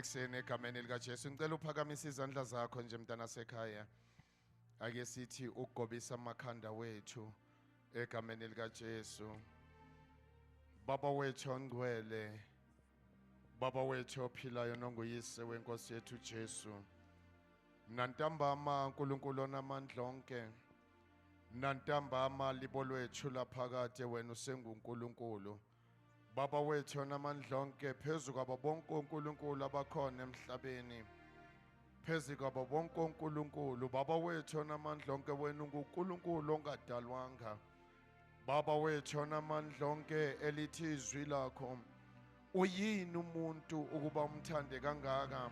ekuseni egameni likaJesu. Ngicela uphakamise izandla zakho nje mntana sekhaya. Ake sithi ukugobisa amakhanda wethu egameni likaJesu. Baba wethu ongcwele, Baba wethu ophilayo nonguyise wenkosi yethu Jesu. Nantambama uNkulunkulu onamandla onke. Nantambama libo lwethu laphakade wena usenguNkulunkulu. Baba wethu onamandla onke phezu kwabo bonke oNkulunkulu abakhona emhlabeni. Phezu kwabo bonke oNkulunkulu, Baba wethu onamandla onke wena unguNkulunkulu ongadalwanga. Baba wethu onamandla onke elithi izwi lakho, uyini umuntu ukuba umthande kangaka?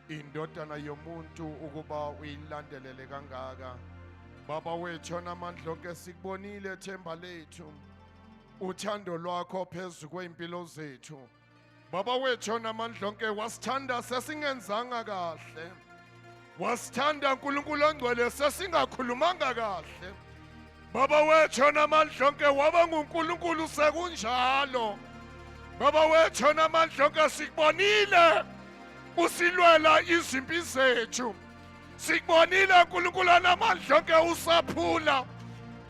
Indodana yomuntu ukuba uyilandelele kangaka? Baba wethu onamandla onke sikubonile ethemba lethu, uthando lwakho phezu kwey'mpilo zethu. Baba wethu onamandla onke wasithanda sesingenzanga kahle, wasithanda uNkulunkulu ongcwele sesingakhulumanga kahle. Baba wethu onamandla onke waba nguNkulunkulu sekunjalo. Baba wethu onamandla onke sikubonile usilwela izimpi zethu, sikubonile uNkulunkulu onamandla onke usaphula,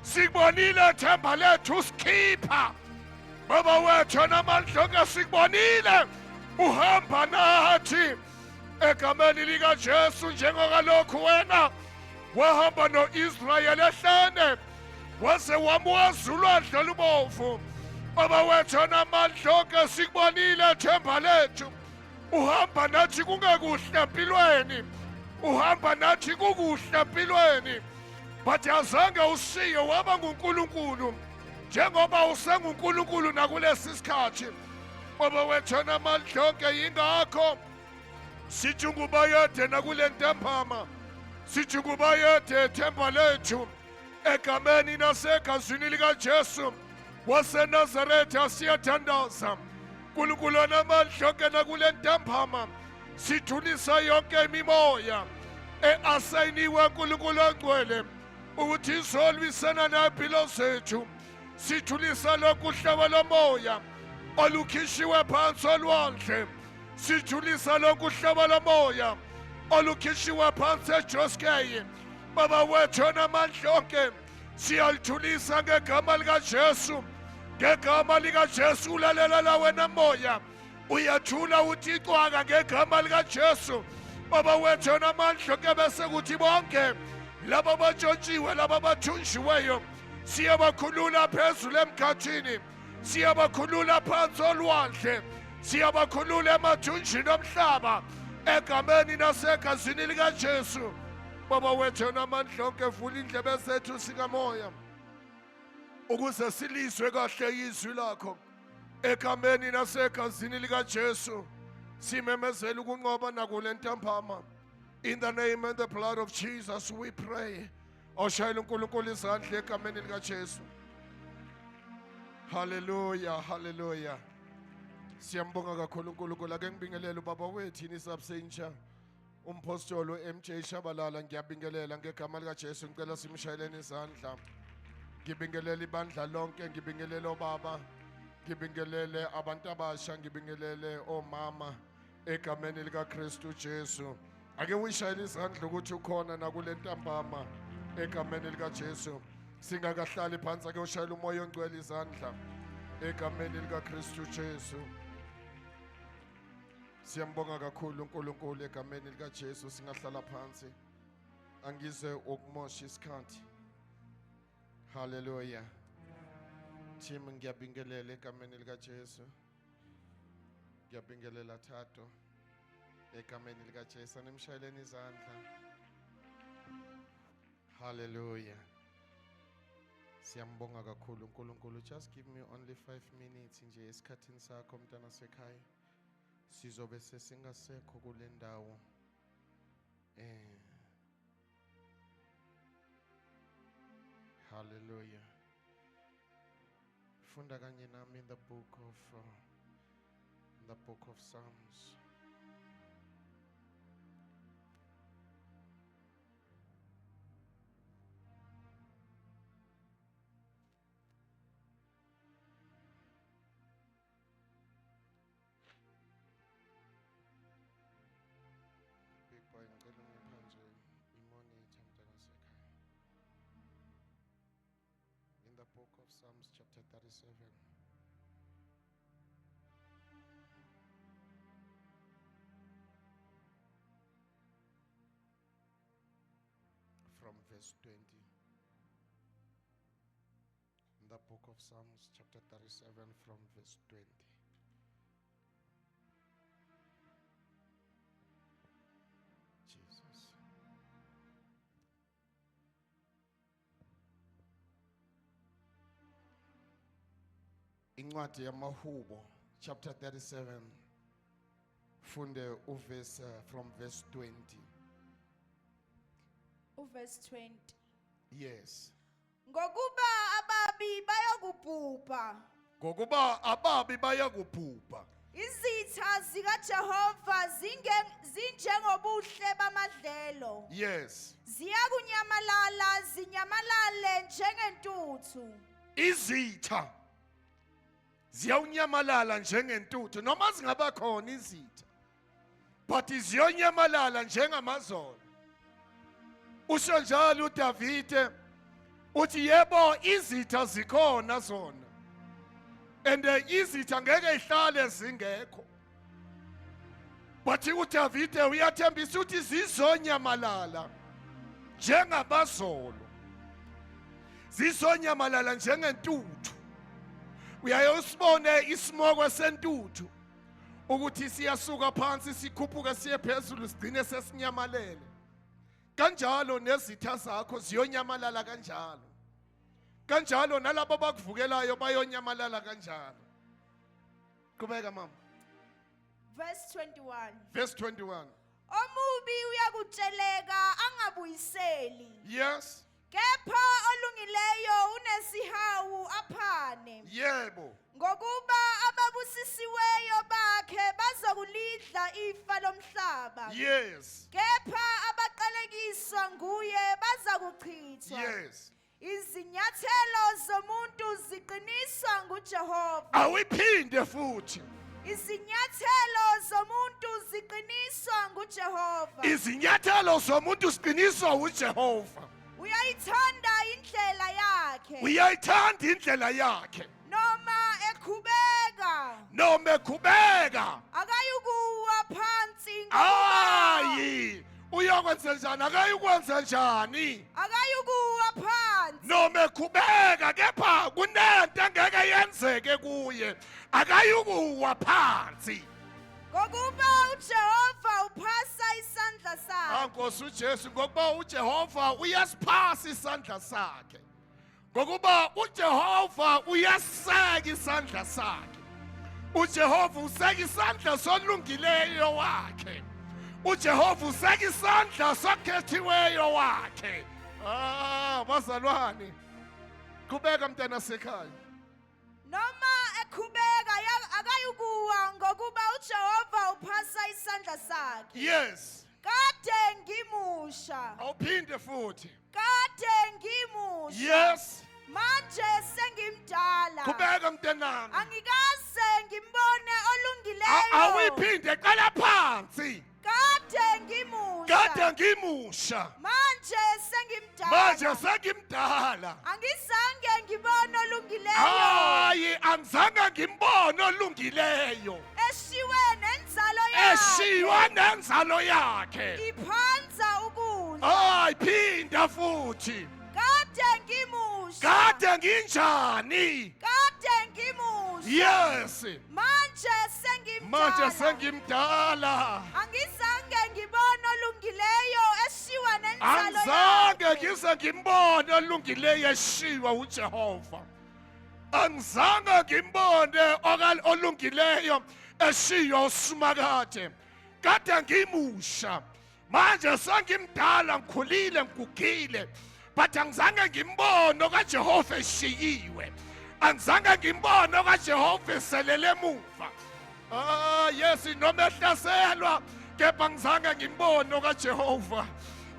sikubonile themba lethu usikhipha. Baba wethu onamandla onke sikubonile uhamba nathi egameni likaJesu, njengokalokhu wena wahamba no-Israyeli ehlane waze wamwazi ulwandle olubomvu. Baba wethu onamandla onke sikubonile themba lethu uhamba nathi kungekuhle empilweni, uhamba nathi kukuhle empilweni, but azange ushiye, waba nguNkulunkulu njengoba usenguNkulunkulu nakulesi sikhathi. Baba wethu onamandla onke, yingakho sithi ungubayede nakule ntambama, sithi ungubayede ethemba lethu egameni nasegazini likaJesu waseNazaretha. Siyathandaza Nkulunkulu onamandla onke nakule ntambama, sithulisa yonke imimoya easayiniwe uNkulunkulu ongcwele ukuthi izolwisana nempilo zethu. Sithulisa lokhu uhlobo lomoya olukhishiwe phansi olwandle, sithulisa lokhu uhlobo lomoya olukhishiwe phansi eJoskeye. Baba wethu onamandla onke, siyalithulisa ngegama likaJesu, ngegama likaJesu. Ulalela la wena moya, uyathula uthi icwaka ngegama likaJesu. Baba wethu onamandla onke, bese kuthi bonke laba batshontshiwe, laba bathunjiweyo, siyabakhulula phezulu emkhathini, siyabakhulula phansi olwandle, siyabakhulula emathunjini omhlaba egameni nasegazini likaJesu. Baba wethu onamandla onke, vula indlebe zethu sikamoya ukuze silizwe kahle izwi lakho egameni nasegazini likaJesu. Simemezela ukunqoba nakule ntambama. In the name and the blood of Jesus we pray. Awushayela uNkulunkulu izandla egameni likaJesu. Haleluya, haleluya. Siyambonga kakhulu uNkulunkulu. Ake ngibingelele ubaba wethu in his absentia, umpostoli MJ Shabalala. Ngiyabingelela ngegama likaJesu, ngicela simshayeleni izandla. Ngibingelele ibandla lonke, ngibingelele obaba, ngibingelele abantu abasha, ngibingelele omama egameni likaKristu Jesu. Ake uyishayele izandla ukuthi ukhona nakule ntambama egameni likaJesu. Singakahlali phansi, ake ushayele umoya ongcwele izandla egameni likaKristu Jesu. Siyambonga kakhulu uNkulunkulu egameni likaJesu. Singahlala phansi, angize ukumosha isikhathi. Haleluya. Team, ngiyabingelela egameni likaJesu. Ngiyabingelela Thato egameni likaJesu. Animshayeleni izandla. Haleluya. Siyambonga kakhulu uNkulunkulu. Just give me only 5 minutes nje esikhathini sakho mntana sekhaya. Sizobe sesingasekho kule ndawo. Hallelujah. Funda kanye nami in the book of in the book of Psalms. book of Psalms chapter 37. From verse 20. In the book of Psalms chapter 37 from verse 20. Jesus. Incwadi yamaHubo chapter 37, funde uverse from verse 20. Uverse 20. Yes. Ngokuba ababi bayakubhubha. Ngokuba ababi bayakubhubha. Izitha zikaJehova zinjengobuhle bamadlelo. Ziyakunyamalala zinyamalale njengentuthu. Izitha ziyawunyamalala njengentuthu, noma zingaba khona izitha, but ziyonyamalala njengamazolo. Usho njalo uDavide, uthi yebo, izitha zikhona zona, and izitha ngeke ihlale zingekho, but uDavide uyathembisa ukuthi zizonyamalala njengamazolo, zizonyamalala njengentuthu. Uyaye usibone isimoko sentuthu ukuthi siyasuka phansi sikhuphuka siye phezulu, sigcine sesinyamalele. Kanjalo nezitha zakho ziyonyamalala kanjalo, kanjalo nalabo abakuvukelayo bayonyamalala kanjalo. Qhubeka, mama. Verse 21. Verse 21. Omubi uyakutsheleka angabuyiseli. Kepha olungileyo unesihawu aphane. Ngokuba ababusisiweyo bakhe bazokulidla ifa lomhlaba. Kepha abaqalekiswa nguye bazakuchithwa. Izinyathelo zomuntu ziqiniswa nguJehova. Awuphinde futhi. Izinyathelo zomuntu ziqiniswa nguJehova. Izinyathelo zomuntu ziqiniswa uJehova. Uyayithanda indlela yakhe. Uyayithanda indlela yakhe. Noma ekhubeka. Noma ekhubeka. Akayukuwa phansi. Hayi, uyokwenza njani? Akayukwenza njani? Akayukuwa phansi. Noma ekhubeka, kepha kunento engeke yenzeke kuye. Akayukuwa phansi. Ngokuba uJehova uphasa isandla sakhe. Ah, Nkosi uJesu, ngokuba uJehova uyasiphasa isandla sakhe. Ngokuba uJehova uyaseka isandla sakhe. uJehova useka isandla solungileyo wakhe. uJehova useka isandla sokhethiweyo wakhe. Ah, bazalwane. Qhubeka, mntana sekhaya. Noma ekhubeka akayukuwa, ngokuba uJehova uphasa isandla sakhe. Kade ngimusha. Awuphinde futhi. Kade ngimusha. Manje sengimdala. Qhubeka, mntanami. Angikaze ngimbone olungileyo. Awuyiphinde, qala phansi. Kade ngimusha. Kade ngimusha. Manje sengimdala. Manje sengimdala. Angizange ngibone olungileyo. Hayi, angizange ngimbone olungileyo. Eshiwe nenzalo yakhe. Eshiywa nenzalo yakhe. Iphanza ukudla. Hayi, phinda futhi. Kade ngimusha. Kade nginjani? Kade ngimusha. Manje sengimdala. Manje sengimdala. Angizange ngibone olungileyo eshiwa nenzalo Angizange yakhe. ngize ngimbone olungileyo eshiywa uJehova. Angizange ngimbone olungileyo eshiywa uSimakade. Kade ngimusha, manje sengimdala, ngikhulile, ngigugile, but angizange ngimbone okaJehova eshiyiwe. Angizange ngimbone okaJehova eselele emuva. Ah, yes, noma ehlaselwa, kepha ngizange ngimbone okaJehova.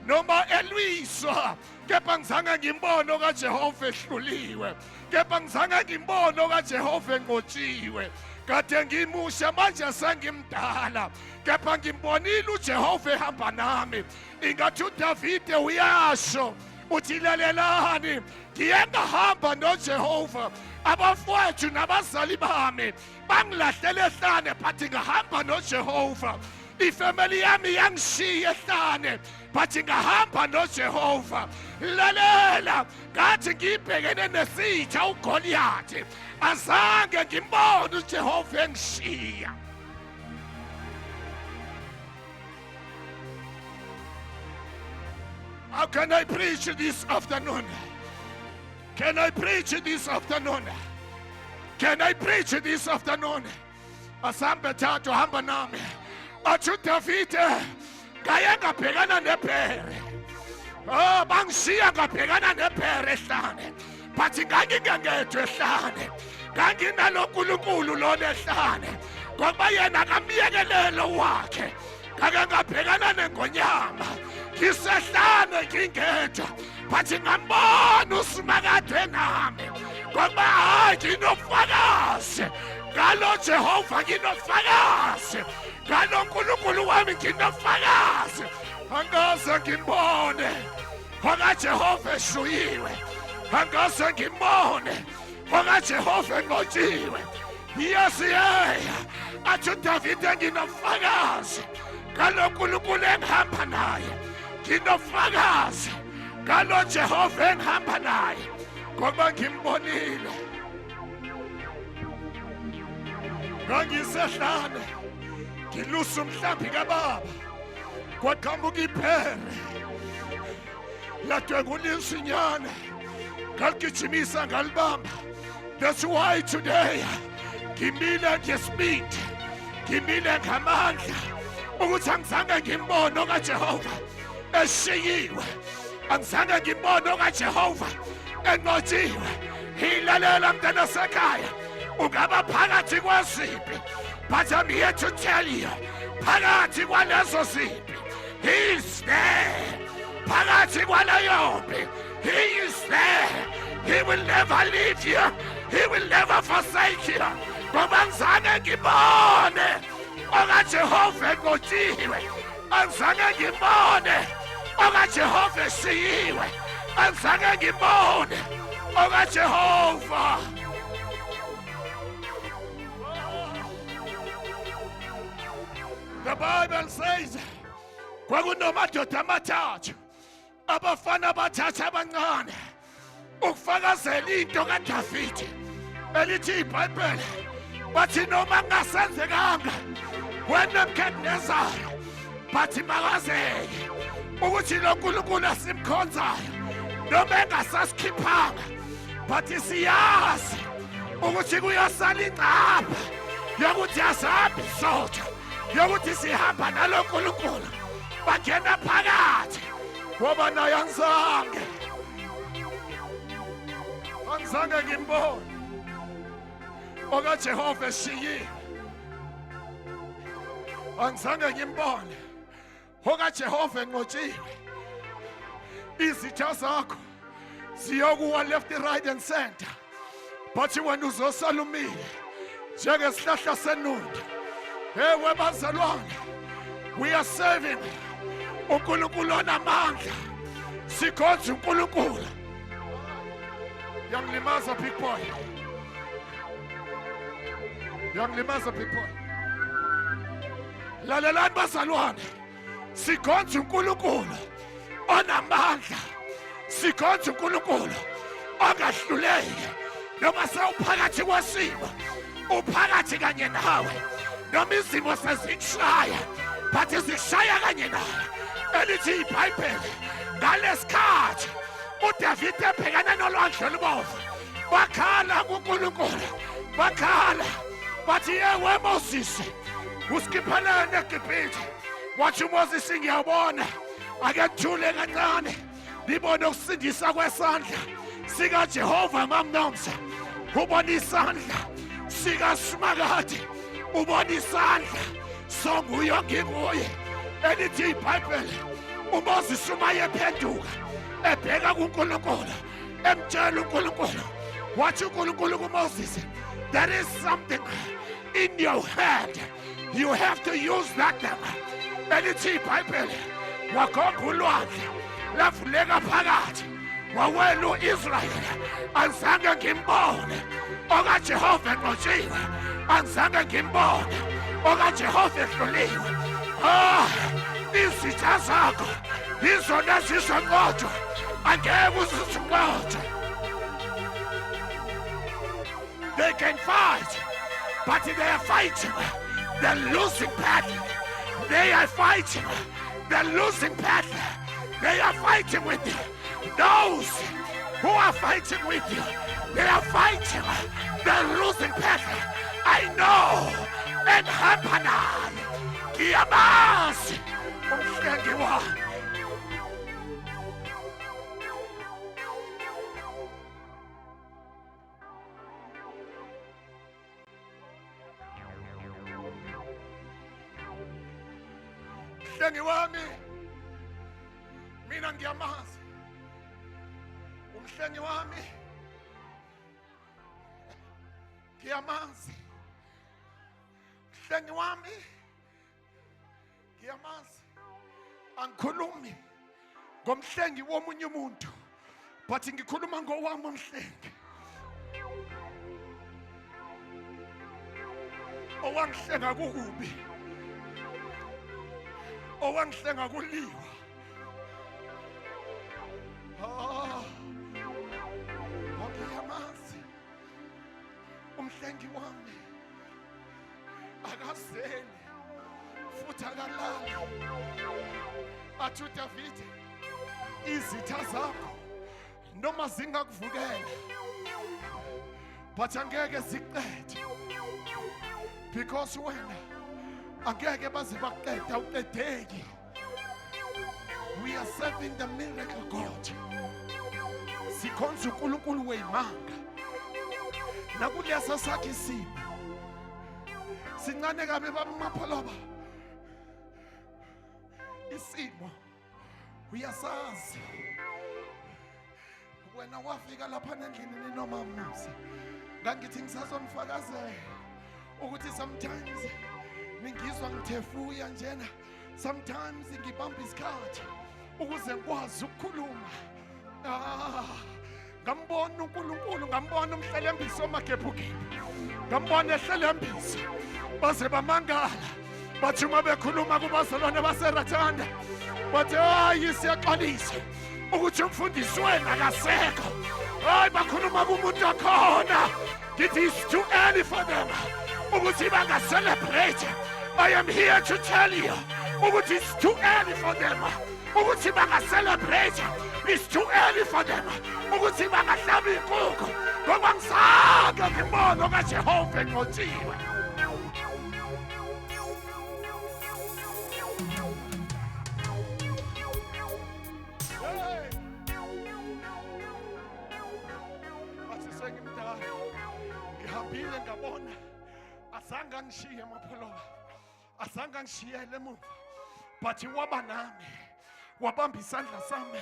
Noma elwiswa, kepha ngizange ngimbone okaJehova ehluliwe, kepha ngizange ngimbone okaJehova enqotshiwe. Kade ngimusha, manje sengimdala, kepha ngimbonile uJehova ehamba nami. Ingathi uDavide uyasho. Uthi lalelani, ngiye ngahamba noJehova, abafowethu nabazali bami bangilahlele ehlane, but ngahamba noJehova. Ifamily yami yangishiya ehlane, but ngahamba noJehova. Lalela, ngathi ngibhekene nesitha uGoliath, azange ngimbone uJehova engishiya. How can I preach this afternoon? Can I preach this afternoon? Can I preach this afternoon? Asambe thathu, hamba nami. Athi uDavide, ngaye ngabhekana nebhere. Oh, bangishiya ngabhekana nebhere ehlane. But ngangingengedwa ehlane. Nganginalo uNkulunkulu lona ehlane. Ngoba yena akamyekelelo wakhe. Ngake ngabhekana nengonyama ngisehlane ngingedwa, but ngambona uSimakade nami, ngoba hayi nginofakazi ngalo Jehova, nginofakazi ngalo Nkulunkulu wami, nginofakazi. Angaze ngimbone okaJehova eshuyiwe, angaze ngimbone okaJehova enqotshiwe. Yes, yeah. Athi uDavide, nginofakazi ngalo Nkulunkulu engihamba naye, nginofakazi ngalo Jehova engihamba naye, ngoba ngimbonile. Ngangisehlane ngilusa umhlambi kababa, kwaqhamuka iphere ladwengula insinyane, ngaligijimisa ngalibamba. That's why today ngimile ngesibindi, ngimile ngamandla, ukuthi angizange ngimbone okaJehova eshiyiwe, angizange ngimbone okaJehova enqotshiwe. Hilalela mntana sekhaya, ungaba phakathi kwezimpi, but I'm here to tell you, phakathi kwalezo zimpi he is there. Phakathi kwaleyo mpi he is there. He will never leave you, he will never forsake you. Ngoba ngizange ngibone okaJehova enqotshiwe, angizange ngibone okaJehova eshiyiwe, angizange ngibone okaJehova. The Bible says kwakunomadoda amathathu, abafana abathathu abancane, ukufakazela into kaDavide. Elithi iBhayibheli, bathi noma kungasenzekanga weNebuchadnezzar, bathi makazeke ukuthi lo Nkulunkulu asimkhonzayo noma engasasikhiphanga, bathi siyazi ukuthi kuyosala ingcapha yokuthi asahambi sodwa, yokuthi sihamba nalo Nkulunkulu. Bangena phakathi ngoba naye angizange ngimbone okaJehova eshiyiwe, angizange ngimbone okaJehova enqotshiwe. Izitha zakho ziyokuwa left, right and center, but wena uzosala umile njengesihlahla senunda. Ewe bazalwane, we are serving uNkulunkulu onamandla, sikhonza uNkulunkulu. Yangilimaza big boy, yangilimaza big boy. Lalelani bazalwane, sikhonza uNkulunkulu onamandla, sikhonza uNkulunkulu ongahluleki. Noma sewuphakathi kwesimo, uphakathi kanye nawe. Noma izimo sezikushaya, but zikushaya kanye nawe. Elithi iBhayibheli, ngalesikhathi uDavide ebhekana nolwandle olubomvu, bakhala kuNkulunkulu, bakhala bathi, yewe Moses, usikhiphelene eGibhithe? Wathi uMoses, ngiyabona, ake kuthule kancane nibone ukusindisa kwesandla sikaJehova. Mamnomsa, ubona isandla sikaSimakade, ubona isandla songuyo nginguye. Elithi iBhayibheli, uMoses uma ephenduka ebheka kuNkulunkulu, emtshela uNkulunkulu, wathi uNkulunkulu kuMoses, there is something in your hand, you have to use that thing. Elithi iBhayibheli, wakhomba ulwandle, lavuleka phakathi. Wawela uIsrayeli, angizange ngimbone okaJehova enqotshiwe, angizange ngimbone okaJehova ehluliwe. Ah, izitha zakho yizona ezizonqotshwa, angeke uzizinqotshwe. They can fight, but they are fighting the losing battle. They are fighting the losing battle. They are fighting with you. Those who are fighting with you, they are fighting the losing battle. I know. Engihamba naye, ngiyamazi umhlengi wami. Mhlengi wami, mina ngiyamazi umhlengi wami, ngiyamazi mhlengi wami, ngiyamazi. Angikhulumi ngomhlengi womunye umuntu, but ngikhuluma ngowami umhlengi owangihlenga kukubi, owangihlenga kuliwa. Ah, ngiyamazi umhlengi wami, akazeli futhi akalali. Athi uDavide, izitha zakho noma zingakuvukela, but angeke zikuqede, because wena angeke baze bakuqede, awuqedeki. We are serving the miracle God. Sikhonza uNkulunkulu weyimanga. Nakulesa sakhe isimo sincane kabi, baba Mapholoba, isimo uyasazi wena. Wafika lapha nendlini ninomamusa, ngangithi ngisazonifakazela ukuthi sometimes ningizwa ngithefuya njena, sometimes ngibamba isikhathi ukuze ngikwazi ukukhuluma. Ah, ngambona uNkulunkulu, ngambona umhlelembiso omagebhugebhu, ngambona ehlelembiso, baze bamangala. Bathi uma bekhuluma kubazalwane baseRathanda, bathi, "Hayi, siyaxolisa ukuthi umfundisi wena akasekho." Hayi, bakhuluma kumuntu okhona. Ngithi it's too early for them ukuthi bangacelebrate. I am here to tell you ukuthi it's too early for them ukuthi bangacelebrate. It's too early for them ukuthi bangahlaba inkukhu, ngoba ngisake ngimbono kaJehova enqotshiwe. Hey! Bathi sengimdala, ngihambile, ngabona, azange angishiye, Mapholoba, azange angishiyele emuva, but waba nami, wabamba isandla sami.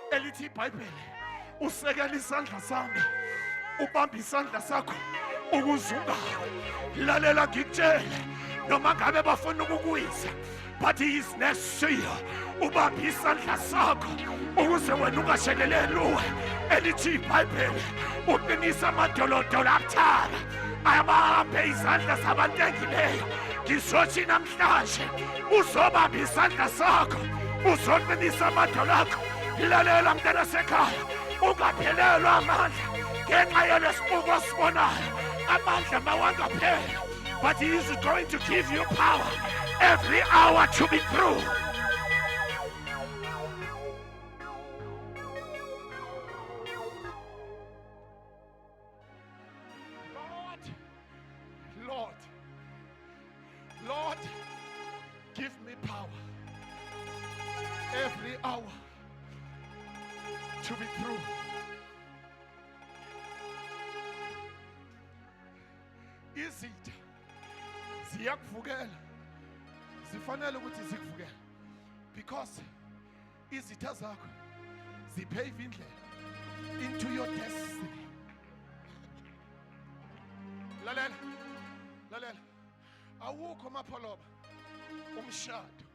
Elithi iBhayibheli, usekela isandla sami, ubamba isandla sakho ukuze ungawi. Lalela ngikutshele, noma ngabe bafuna ukukuwisa, but he is next to you, ubamba isandla sakho ukuze wena ungasheleleli uwe. Elithi iBhayibheli, uqinisa amadolodolo abuthaka, abambe izandla zabantengileyo. Ngizothi namhlanje uzobamba isandla sakho, uzoqinisa amadolo akho. Lalela mntana sekhaya, ungaphelelwa amandla ngenxa yalesibuko osibonayo. Amandla mawangapheli, but he is going to give you power every hour to be through. Lord, Lord, Lord, give me power every hour to be through. Izitha ziyakuvukela, zifanele ukuthi zikuvukele, because izitha zakho zipave indlela into your destiny. Lalela, lalela, awukho Mapholoba umshado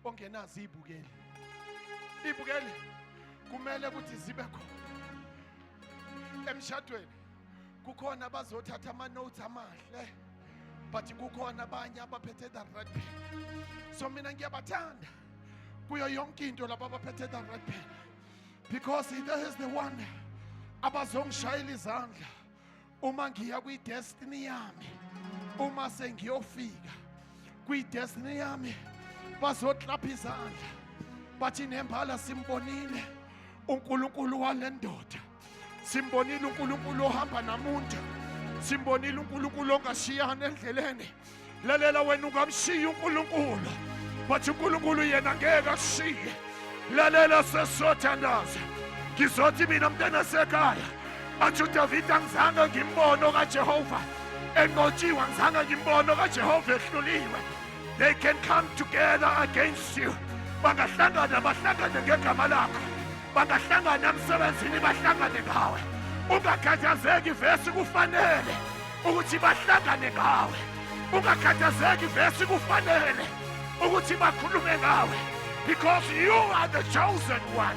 ongenazo ibukeli. Ibukeli. Kumele ukuthi zibe khona emshadweni. Kukhona abazothatha ama-notes amahle, but kukhona abanye abaphethe the red pen. So mina ngiyabathanda kuyo yonke into laba abaphethe the red pen, because there is the one abazongishayela izandla uma ngiya kwi-destiny yami. Uma sengiyofika kwi-destiny yami, bazoklapha izandla bathi, "Nembala simbonile uNkulunkulu wale ndoda, simbonile uNkulunkulu ohamba namuntu, simbonile uNkulunkulu ongashiyana endleleni." Lalela wena, ungamshiya uNkulunkulu, but uNkulunkulu yena ngeke akushiye. Lalela, sesothandaza. Ngizothi mina, mntana sekhaya, athi uDavid, "Angizange ngimbone kaJehova enqotshiwe, angizange ngimbone kaJehova ehluliwe." They can come together against you. Bangahlangana, bahlangane ngegama lakho, bangahlangana emsebenzini, bahlangane ngawe. Ungakhathazeki, vesi kufanele ukuthi bahlangane ngawe. Ungakhathazeki, vesi kufanele ukuthi bakhulume ngawe, because you are the chosen one.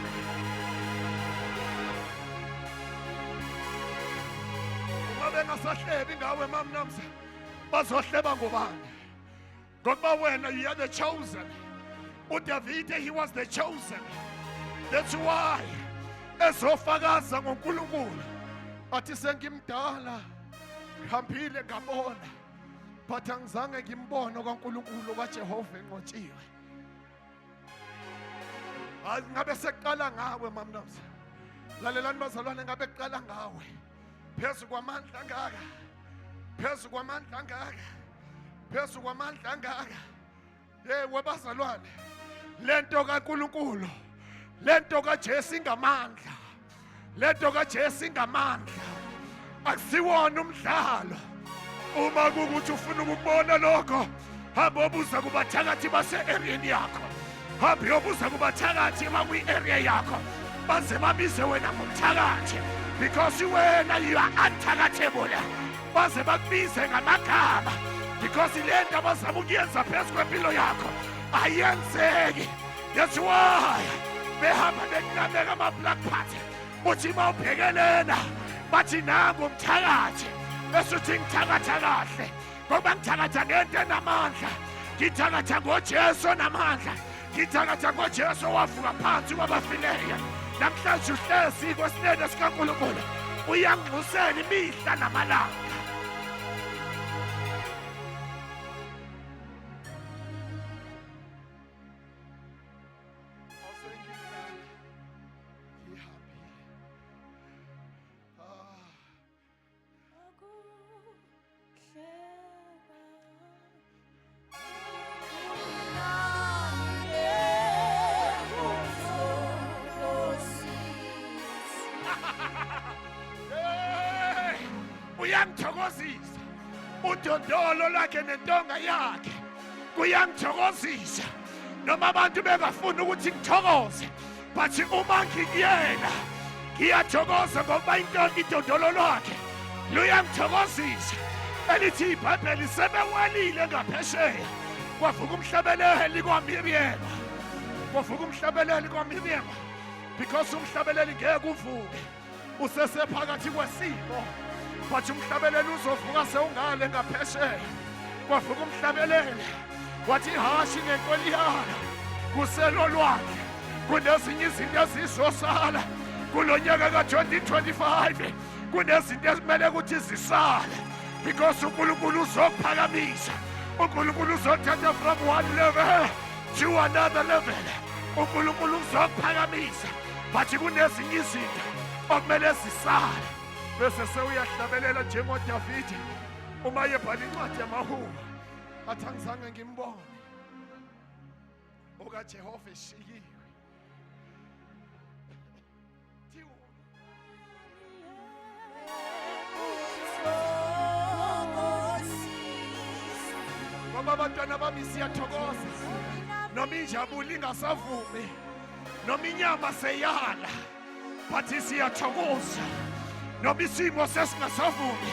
Uma bengasahlebi ngawe, mamnamsa, bazohleba ngobani? Ngokuba wena, you are the chosen. uDavide, he was the chosen. That's why ezofakaza ngoNkulunkulu athi, "Sengimdala, ngihambile ngabona, but angizange ngimbone kaNkulunkulu kaJehova enqotshiwe." Hayi, ngabe sekuqala ngawe, mamnamsa. Lalelani bazalwane, ngabe kuqala ngawe, phezu kwamandla angaka, phezu kwamandla angaka, phezu kwamandla angaka. Hey webazalwane, lento kaNkulunkulu, lento kaJesu ingamandla, lento kaJesu ingamandla, akusiwona umdlalo. Uma kukuthi ufuna ukubona lokho, hamba obuza kubathakathi base-areani yakho, hamba uyobuza kubathakathi bakwi-area yakho, baze babize wena ngomthakathi, because wena, you are unthakathable. Baze bakubize ngamagama, because le nto abazama ukuyenza phezu kwempilo yakho ayenzeki. That's why behamba bekunameka ama-black party. Uthi uma ubhekelena, bathi, "Nangu umthakathi." Bese uthi, "Ngithakatha kahle, ngoba ngithakatha ngento enamandla. Ngithakatha ngoJesu onamandla, ngithakatha ngoJesu owavuka phansi kwabafileyo. Namhlanje uhlezi kwesinene sikaNkulunkulu, uyangxusela imihla namalanga." Awusengimdala, ngihambile. Ah. Hey, uyangithokozisa udondolo lwakhe nentonga yakhe, kuyangithokozisa noma abantu bengafuni ukuthi ngithokoze, but uma ngikuyena ngiyathokoza, ngoba intonga, idondolo lwakhe luyangithokozisa. Elithi iBhayibheli, sebewelile ngaphesheya, kwavuka umhlabeleli kwaMiriam, kwavuka umhlabeleli kwaMiriam, because umhlabeleli ngeke uvuke usesephakathi kwesimo, but umhlabeleli uzovuka sewungale ngaphesheya. Kwavuka umhlabeleli wathi, "Ihashi nenkweliyana kuselolwandle, kunezinye izinto ezizosala kulo nyaka ka-2025, kunezinto ezikumele ukuthi zisale, because uNkulunkulu uzokuphakamisa. uNkulunkulu uzothatha from one level to another level. uNkulunkulu uzokuphakamisa, but kunezinye izinto okumele zisale." Bese sewuyahlabelela njengoDavide uma yebhala incwadi yamahubo, athi, "Angizange ngimbone okaJehova eshiyiwe." Thiwa, ngoba abantwana bami, siyathokoza noma injabulo ingasavumi, noma inyama seyala, but siyathokoza noma isimo sesingasavumi,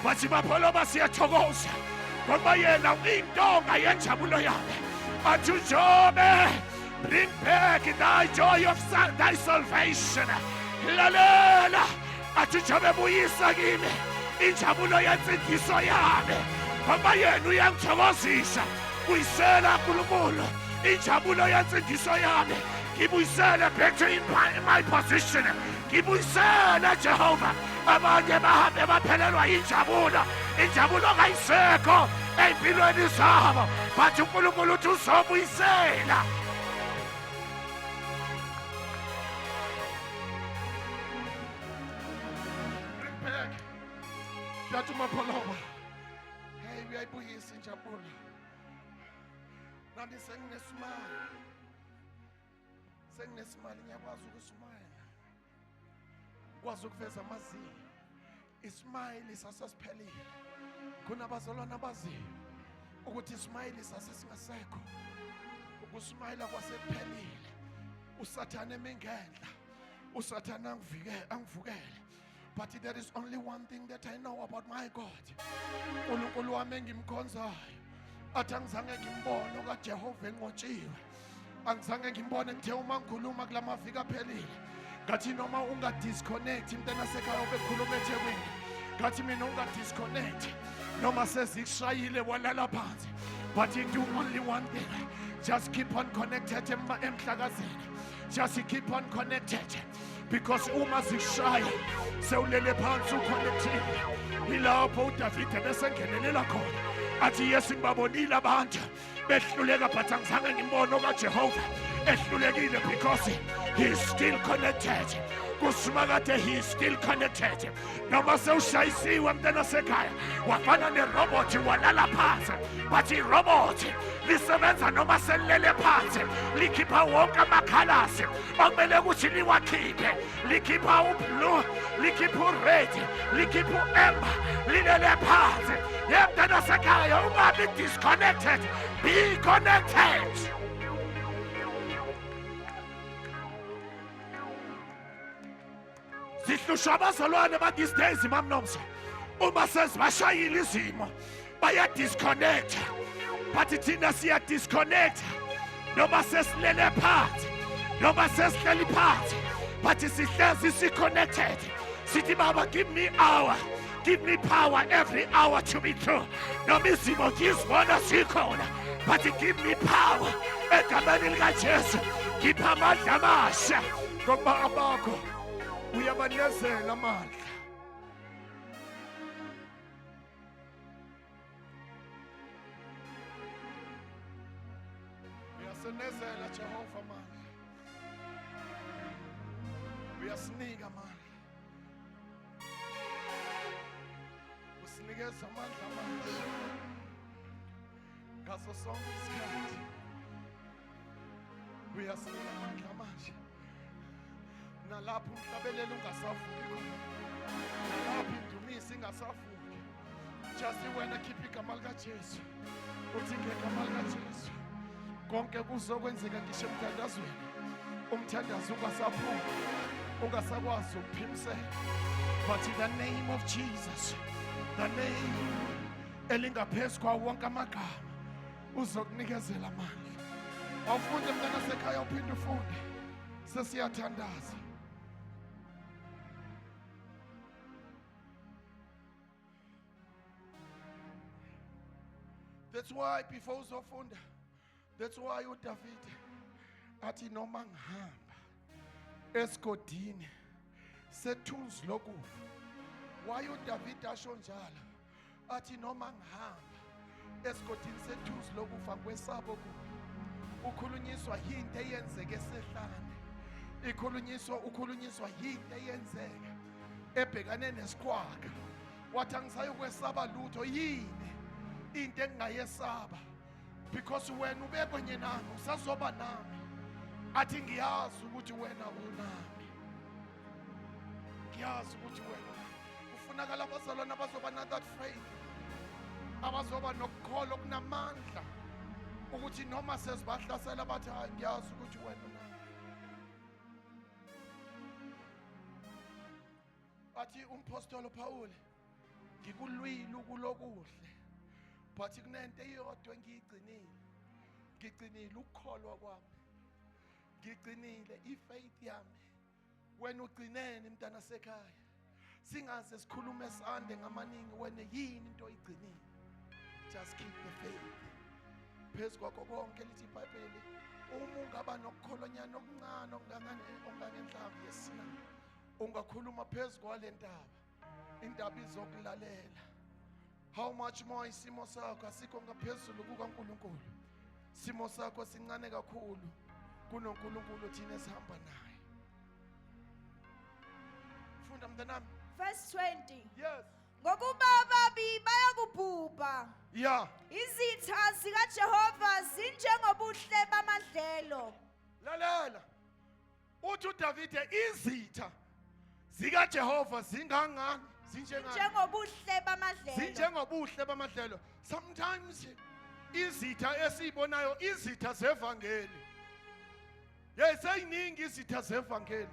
but bapholoba, siyathokoza ngoba yena uyintonga yenjabulo yami. Athi uJobe, Bring back thy joy of thy salvation. Lalela, athi Jobe buyisa kimi injabulo yensindiso yami, ngoba yena uyangithokozisa. Buyisela uNkulunkulu injabulo yensindiso yami, ngibuyisele back to my position. Ngibuyisele Jehova. Abanye bahambe baphelelwa injabulo, injabulo kayisekho ey'mpilweni zabo, but uNkulunkulu uthi uzobuyisela. Bring back. Tata uMapholoba. Hey, uyayibuyisa injabulo. Nami senginesimali. Senginesimali, ngiyakwazi ukusmayela. Ngikwazi ukuveza amazinyo. Ismayili sasesiphelile. Kunabazalwane abaziyo ukuthi ismayili sasesingasekho. Ukusmayila kwasekuphelile. Usathane emingenhla. Usathane angivukele. But there is only one thing that I know about my God. uNkulunkulu wami engimkhonzayo. Athi angizange ngimbone kaJehova enqotshiwe. Angizange ngimbone, ngithe uma ngikhuluma kulamaviki aphelile. Ngathi noma unga disconnect mntana sekhaya obekhuluma eThekwini. Ngathi mina unga disconnect noma sezikushayile walala phansi. But you do only one thing. Just keep on connected emhlakazeni. Just keep on connected. Because uma zikushaya sewulele phansi uconnectile. Yilapho uDavide besengenelela khona. Athi Yesu ngibabonile abantu behluleka, but angizange ngimbone okaJehova ehlulekile, because he is still connected. Kusimakade he is still connected. Noma sewushayisiwe mntana sekhaya wafana nerobot walala phansi, but irobot lisebenza noma selilele phansi, likhipha wonke amakhalasi okumele ukuthi liwakhiphe. Likhipha ublue, likhipha ured, likhipha uamber, lilele phansi. Ye mntana sekhaya, ungabi disconnected, be connected. Sihlushwa abazalwane ba these days, Mamnomsa. Uma sezibashayile izimo baya disconnect, but thina siya disconnect noma sesilele phansi, noma sesihleli phansi, but sihlezi si-connected. Sithi Baba, give me hour, give me power every hour to be true. Noma izimo ngizibona zikhona, but give me power egameni likaJesu. Ngipha amandla amasha, ngokuba abakho uyabanezela amandla. Uyasenezela Jehova amandla. Uyasinika amandla. Usinikeza amandla amasha ngaso sonke isikhathi. Uyasinika amandla amasha nalapho umhlabelelo ungasavuki khona, nalapho indumiso ingasavuki. Just wena khipha igama likaJesu, uthi ngegama likaJesu konke kuzokwenzeka. Ngisho emthandazweni umthandazo ungasaphumi, ungasakwazi ukuphimsela, but in the name of Jesus, the name elingaphezu kwawo wonke amagama, uzokunikezela amandla. Awufunde mntana sekhaya, uphinde ufunde, sesiyathandaza. That's why before uzofunda, that's why uDavid athi noma ngihamba esigodini sethunzi lokufa. Why uDavid asho njalo? Athi noma ngihamba esigodini sethunzi lokufa kwesabo kubi. Ukhulunyiswa yinto eyenzeke esehlane. Ikhulunyiswa, ukhulunyiswa yinto eyenzeka ebhekane nesiqhwaga. Wathi angisayokwesaba lutho, yini into engingayesaba? Because wena ube kwenye nami, usazoba nami. Athi ngiyazi ukuthi wena unami, ngiyazi ukuthi wena unami. Kufunakala abazalwane abazoba na that faith, abazoba nokukholwa okunamandla ukuthi noma sezibahlasela bathi hayi, ngiyazi ukuthi wena unami. Athi umpostoli Paul, ngikulwile ukulokuhle, but kunento eyodwa engiyigcinile, ngigcinile ukukholwa kwami. Ngigcinile ifaith yami. Wena ugcinene mntana sekhaya. Singaze sikhulume sande ngamaningi, wena yini into oyigcinile? Just keep the faith. Phezu kwakho konke, lithi iBhayibheli, uma ungaba nokukholonyana okuncane okungangenhlamvu yesinaphi, ungakhuluma phezu kwale ntaba, intaba izokulalela. How much more isimo sakho asikho ngaphezulu kukaNkulunkulu? Simo sakho sincane kakhulu kunoNkulunkulu thina esihamba naye. Funda, mntanami. Verse 20. Yes. Ngokuba ababi bayakubhubha. Izitha zikaJehova zinjengobuhle bamadlelo. Lalela, uthi uDavide izitha zikaJehova zingangani? Zinjengani? Njengobuhle bamadlelo. Zinjengobuhle bamadlelo. Sometimes izitha esiyibonayo, izitha zevangeli, yeseyiningi izitha zevangeli,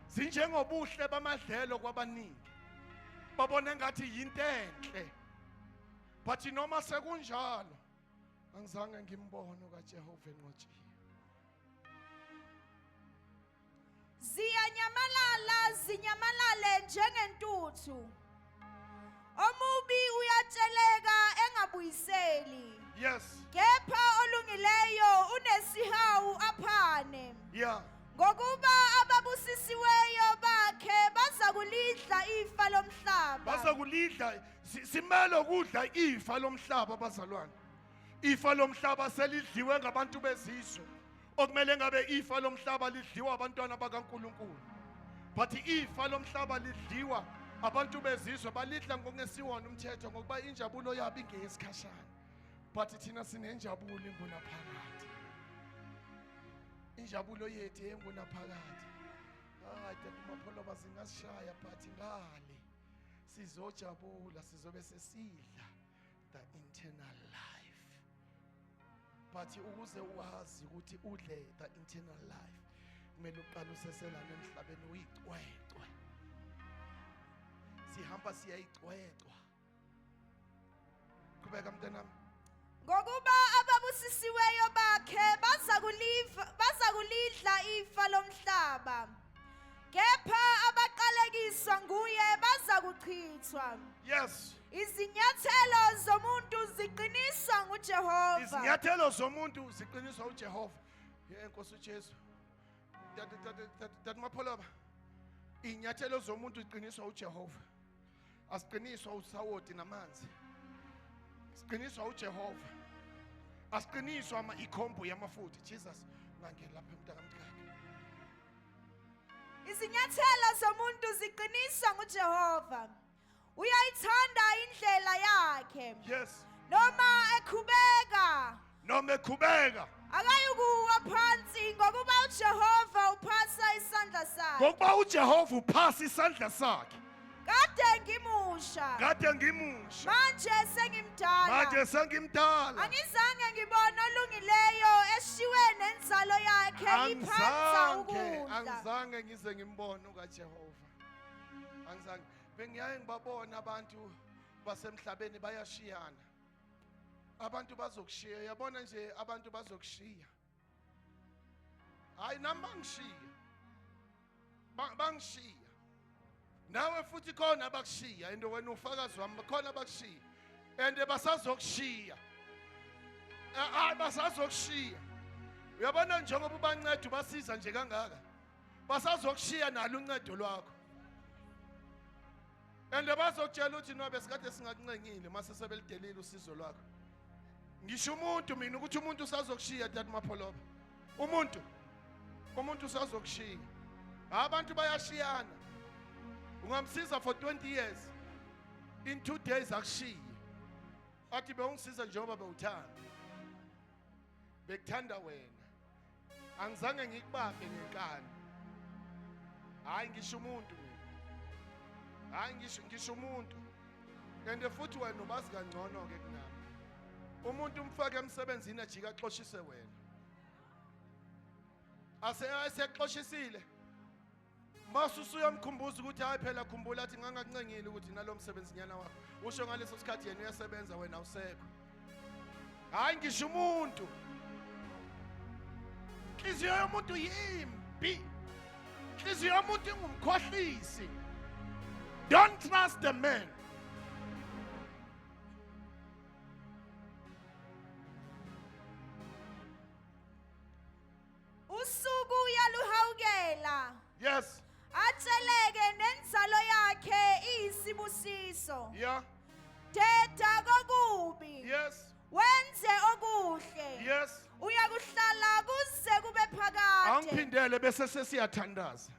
zinjengobuhle bamadlelo kwabaningi, babona engathi yinto enhle. But noma sekunjalo, angizange ngimbone kaJehova enqotshiwe. Ziyanyamalala, zinyamalale njengentuthu. Omubi uyatsheleka engabuyiseli. Kepha olungileyo unesihawu aphane. Ngokuba ababusisiweyo bakhe bazakulidla ifa lomhlaba. Bazakulidla. Simele ukudla ifa lomhlaba, bazalwane. Ifa lomhlaba selidliwe ngabantu bezizwe. Okumele ngabe ifa lomhlaba lidliwa abantwana bakaNkulunkulu. But ifa lomhlaba lidliwa abantu bezizwe, balidla ngokungesiwona umthetho, ngokuba injabulo yabo ingeyesikhashana. But thina sinenjabulo ingunaphakade. Injabulo yethu engunaphakade. Hayi, tata Mapholoba, zingasishaya, but ngale sizojabula, sizobe sesidla the eternal life. But ukuze wazi ukuthi udle the eternal life, kumele uqale useselana emhlabeni, uyicwecwe. Sihamba siyayicwecwa. Qhubeka, mntanami. Ngokuba ababusisiweyo bakhe bazakulidla ifa lomhlaba. Kepha abaqalekiswa nguye bazakuchithwa. Izinyathelo zomuntu ziqiniswa nguJehova. Izinyathelo zomuntu ziqiniswa uJehova. Ye Nkosi uJesu. Tata Mapholoba. Inyathelo zomuntu ziqiniswa uJehova. Asiqiniswa usawoti namanzi. Siqiniswa uJehova. Asiqiniswa ama ikhombo yamafutha. Jesus, ngangena lapha mntakamkhakha. Izinyathelo zomuntu ziqiniswa nguJehova. Uyayithanda indlela yakhe. Noma ekhubeka. Noma ekhubeka. Akayukuwa phansi, ngokuba uJehova uphasa isandla sakhe. Ngokuba uJehova uphasa isandla sakhe. Kade ngimusha. Kade ngimusha. Manje sengimdala. Manje sengimdala. Angizange ngibone olungileyo eshiwe nenzalo yakhe iphanza ukudla. Angizange ngize ngimbone ukaJehova. Angizange. Bengiyaye ngibabona abantu basemhlabeni bayashiyana. Abantu bazokushiya, yabona nje, abantu bazokushiya. Hayi, nami bangishiya. Bangishiya. Nawe futhi khona abakushiya, and wena ufakazi wami, khona abakushiya. And basazokushiya. Hayi, basazokushiya. Uyabona njengoba ubanceda ubasiza nje kangaka, basazokushiya nalo uncedo lwakho. And bazokutshela ukuthi no, besikade singakuncengile mase sebelidelile usizo lwakho. Ngisho umuntu mina ukuthi umuntu usazokushiya, tata Mapholoba. Umuntu usazokushiya. Abantu bayashiyana. Ungamsiza for 20 years, in 2 days akushiye. Athi bewungisiza njengoba bewuthanda. Bekuthanda wena. Angizange ngikubambe ngenkani. Hayi, ngisho umuntu mina. Hayi, ngisho umuntu. And futhi wena ubazi kangcono ke kunami. Umuntu umfake emsebenzini, ajika axoshise wena. Ase esexoshisile. Mase usuyamkhumbuza ukuthi hayi phela, khumbula, athi ngangakuncengile ukuthi nalo msebenzi nyana wakho. Usho ngaleso sikhathi yena uyasebenza, wena awusekho. Hayi, ngisho umuntu. Inhliziyo yomuntu yimbi. Inhliziyo yomuntu ingumkhohlisi. Don't trust the man. Usuku uyaluhawukela. Yes. Atsheleke nenzalo yakhe iyisibusiso. Yeah. Deda kokubi. Yes. Wenze okuhle. Yes. Uyakuhlala kuze kube phakade. Angiphindele bese sesiyathandaza.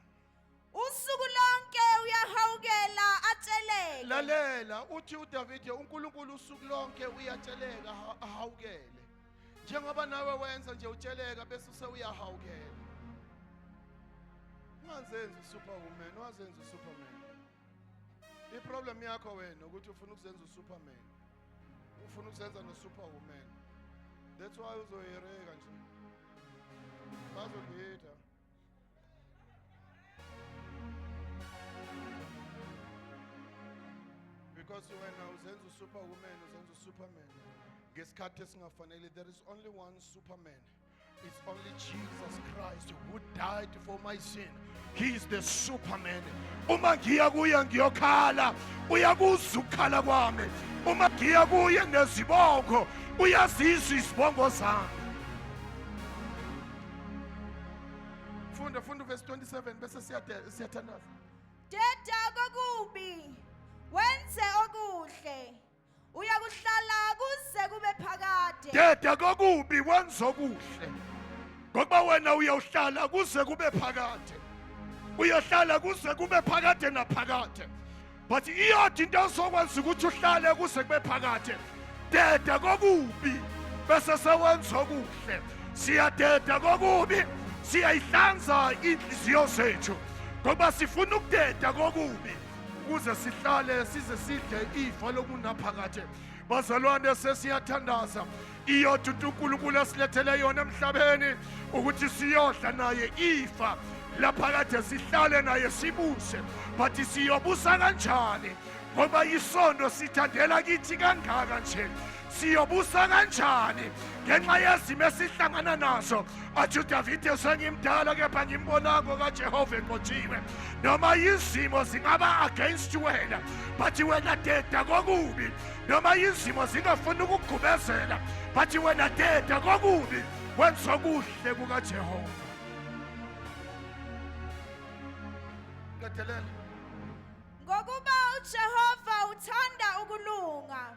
Usuku lonke uyahawukela atsheleke. Lalela uthi uDavide uNkulunkulu usuku lonke uyatsheleka ahawukele. Njengoba nawe wenza nje utsheleka bese usewuyahawukela. Ungazenzi usuperwoman, wazenza usuperman. Iproblem yakho wena ukuthi ufuna ukuzenza usuperman. Ufuna ukuzenza nosuperwoman. That's why uzoyereka nje. Bazogida. Because wena uzenza usuperwoman, uzenza usuperman. Ngesikhathi esingafanele, there is only one superman. It's only Jesus Christ who died for my sin. He is the superman. Uma ngiya kuye ngiyokhala, uyakuzwa ukukhala kwami. Uma ngiya kuye nezibongo, uyazizwa izibongo zami. Funda, funda verse 27 bese siyathandaza. Deda kokubi, wenze okuhle. Uyakuhlala kuze kube phakade. Deda kokubi wenze okuhle. Ngokuba wena uyawuhlala kuze kube phakade. Uyohlala kuze kube phakade naphakade. But iyodwa into ozokwenza ukuthi uhlale kuze kube phakade. Deda kokubi bese sewenza okuhle. Siyadeda kokubi, siyayihlanza inhliziyo zethu. Ngoba sifuna ukudeda kokubi ukuze sihlale size sidle ifa lokunaphakade. Bazalwane, sesiyathandaza. Iyodwa into uNkulunkulu asilethele yona emhlabeni ukuthi siyodla naye ifa laphakade, sihlale naye sibuse. But siyobusa kanjani? Ngoba isono sithandela kithi kangaka nje. Siyobusa kanjani ngenxa yezimo esihlangana nazo? Athi uDavide, sengimdala kepha ngimbonanga kaJehova enqotshiwe. Noma izimo zingaba against wena, but wena deda kokubi. Noma izimo zingafuni ukukugubezela, but wena deda kokubi, wenza okuhle kukaJehova. Qedelela. Ngokuba uJehova uthanda ukulunga.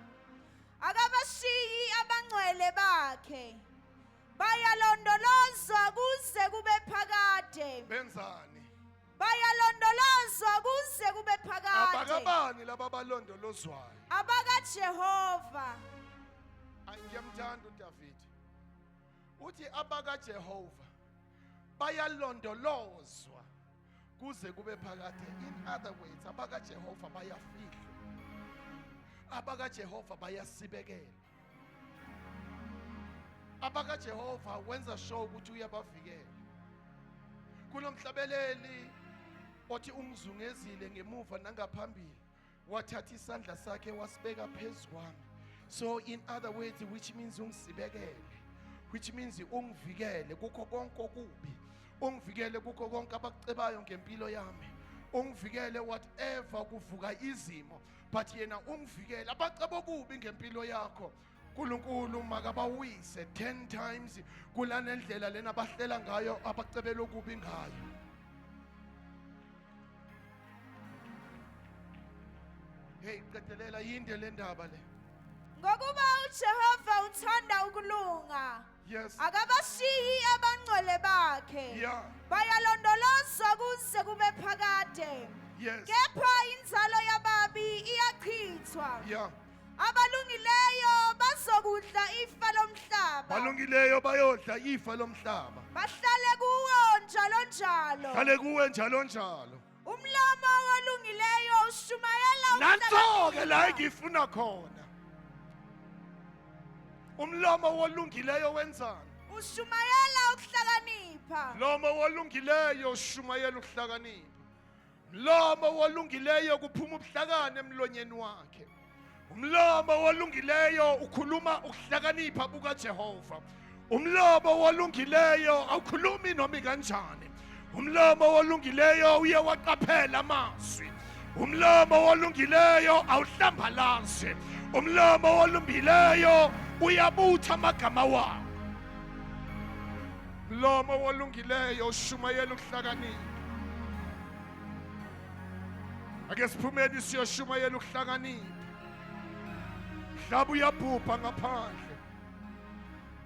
Akabashiyi abangcwele bakhe. Bayalondolozwa kuze kube phakade. Benzani? Bayalondolozwa kuze kube phakade. Abakabani laba balondolozwayo? AbakaJehova. Ngiyamthanda uDavid. Uthi abakaJehova bayalondolozwa kuze kube phakade. In other words, abakaJehova bayafihlwa. AbakaJehova bayasibekela. AbakaJehova wenza sure ukuthi uyabavikela. Kunomhlabeleli othi ungizungezile ngemuva nangaphambili, wathatha isandla sakhe wasibeka phezu kwami. So in other words, which means ungisibekele, which means ungivikele kukho konke okubi, ungivikele kukho konke abakucebayo ngempilo yami, ungivikele whatever kuvuka izimo, but yena ungivikele. Abaceba okubi ngempilo yakho, uNkulunkulu makabawise 10 times kulanendlela lena abahlela ngayo, abacebela okubi ngayo. Hey, qedelela, yinde le ndaba le. Ngokuba uJehova uthanda ukulunga. Yes. Akabashiyi abangcwele bakhe. Bayalondolozwa kuze kube phakade. Yes. Kepha inzalo yababi iyachithwa. Abalungileyo bazokudla ifa lomhlaba. Balungileyo bayodla ifa lomhlaba. Bahlale kuwo njalo njalo. Hlale kuwe njalo njalo. Umlomo wolungileyo ushumayela Nanso-ke la engifuna khona. Umlomo wolungileyo wenzani? Ushumayela ukuhlakanipha. Mlomo wolungileyo ushumayela ukuhlakanipha. Mlomo wolungileyo kuphuma ubuhlakani emlonyeni wakhe. Umlomo wolungileyo ukhuluma ukuhlakanipha bukaJehova. Umlomo wolungileyo awukhulumi noma kanjani. Umlomo wolungileyo uye waqaphela amazwi. Umlomo wolungileyo awuhlambalazi. Umlomo wolungileyo uyabutha amagama wawo. Mlomo wolungileyo ushumayela ukuhlakanipha. Ake siphumeni siyoshumayela ukuhlakanipha. Mhlaba uyabhubha ngaphandle.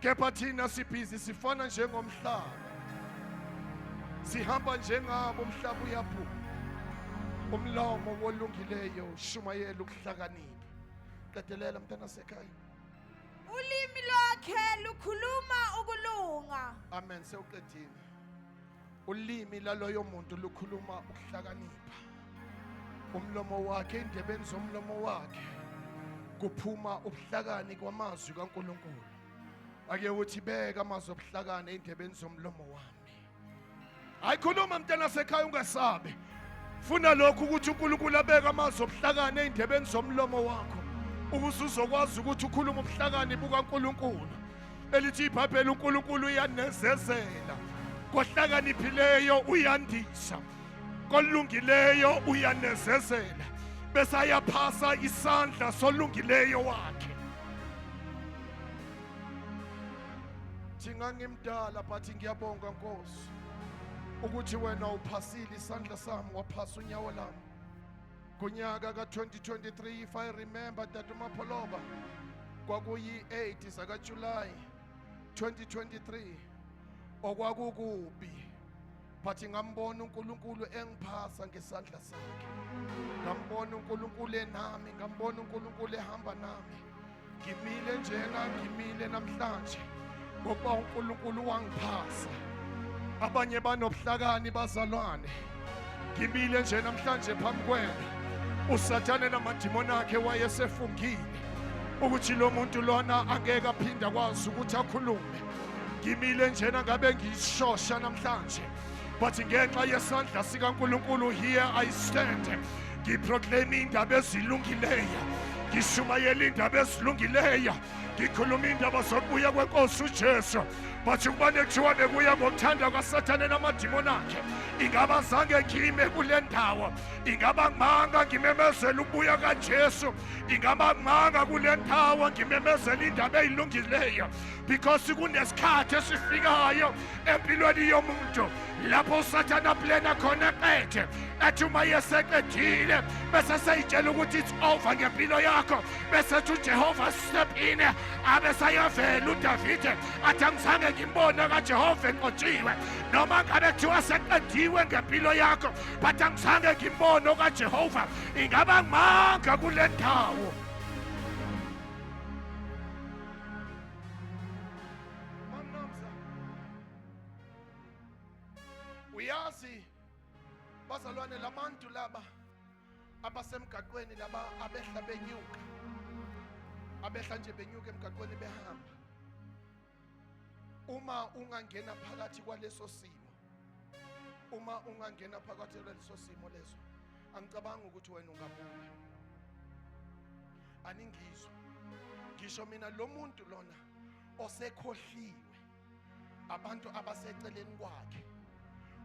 Kepha thina sibhizi sifana njengomhlaba. Sihamba njengabo umhlaba uyabhubha. Umlomo wolungileyo ushumayela ukuhlakanipha. Qedelela mntana sekhaya. Ulimi lwakhe lukhuluma ukulunga. Amen sewuqedile. Ulimi laloyo muntu lukhuluma ukuhlakanipha. Umlomo wakhe indebeni zomlomo wakhe kuphuma ubuhlakani kwamazwi kaNkuluNkulu. Ake uthi beka amazwi obuhlakani endebeni zomlomo wami. Hayi khuluma mntana sekhaya ungasabi. Funa lokhu ukuthi uNkulunkulu abeke amazwi obuhlakani ey'ndebeni zomlomo wakho ukuze uzokwazi ukuthi ukhulume ubuhlakani bukaNkulunkulu. Elithi iBhayibheli uNkulunkulu uyanezezela. Kohlakaniphileyo uyandisa. Kolungileyo uyanezezela. Bese ayaphasa isandla solungileyo wakhe. Thingangimdala but ngiyabonga Nkosi ukuthi wena uphasile isandla sami waphasa unyawo lami kunyaka ka-2023 if I remember Tata Mapholoba kwakuyi-8 zakaJuly 2023 okwakukubi but ngambona uNkulunkulu engiphasa ngesandla sakhe ngambona uNkulunkulu enami ngambona uNkulunkulu ehamba nami ngimile njena ngimile namhlanje ngokuba uNkulunkulu wangiphasa abanye banobuhlakani bazalwane ngimile nje namhlanje phambi kwenu usathane namadimoni akhe wayesefungile ukuthi lo muntu lona angeke aphinde akwazi ukuthi akhulume ngimile njena ngabe ngiyishosha namhlanje but ngenxa yesandla sikaNkulunkulu here I stand ngiproclaim indaba ezilungileyo ngishumayela indaba ezilungileyo ngikhuluma indaba zokubuya kwenkosi uJesu but ukubane kuthiwa bekuya ngokuthanda kwaSathane namadimoni akhe ingaba zange ngime kule ndawo ingaba ngimanga ngimemezela ukubuya kaJesu ingaba ngimanga kule ndawo ngimemezela indaba eyilungileyo because kunesikhathi esifikayo empilweni yomuntu lapho usathane aplena khona eqethe athi uma yeseqedile bese seyitshela ukuthi it's over ngempilo yakho bese ethi uJehova step in abe sayavela uDavide athi angizange ngimbone kaJehova enqotshiwe noma ngabe kuthiwa seqediwe ngempilo yakho but angizange ngimbone kaJehova ingaba ngimanga kule ndawo. Mamnamza uyazi bazalwane labantu laba abasemgaqweni laba abehla benyuka abehla nje benyuka emgaqweni behamba uma ungangena phakathi kwaleso simo uma ungangena phakathi kwaleso simo leso angicabangi ukuthi wena ungabuya aningizwa ngisho mina lo muntu lona osekhohliwe abantu abaseceleni kwakhe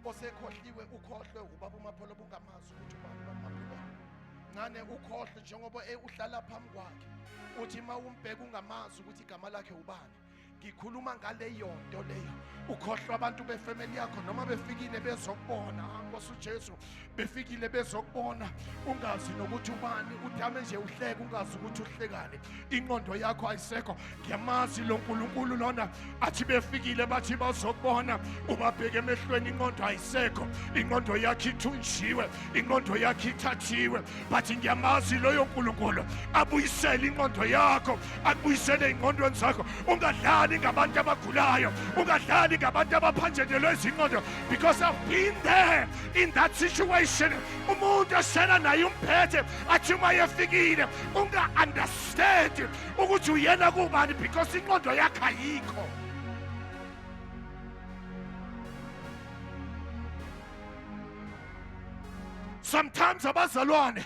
osekhohliwe ukhohlwe ubaba uMapholo bungamazi ukuthi ubani ubaba uMapholo ncane ukhohlwe njengoba uhlala phambi kwakhe uthi uma umbheka ungamazi ukuthi igama lakhe ubani ngikhuluma ngaleyo nto leyo ukhohlwa abantu befamily yakho noma befikile bezokubona Nkosi uJesu befikile bezokubona ungazi nokuthi ubani udame nje uhleke ungazi ukuthi uhlekani ingqondo yakho ayisekho ngiyamazi lo nkulunkulu lona athi befikile bathi bazokubona ubabheke emehlweni ingqondo ayisekho ingqondo yakho ithunjiwe ingqondo yakho ithathiwe bathi ngiyamazi loyo nkulunkulu abuyisele ingqondo yakho akubuyisele ingqondweni zakho ungadlali ngabantu abagulayo ungadlali ngabantu abaphanjanelwe izingqondo because I've been there in that situation umuntu eshela naye umphethe athi uma yefikile unga-understand ukuthi uyena kubani because inqondo yakhe ayikho. Sometimes abazalwane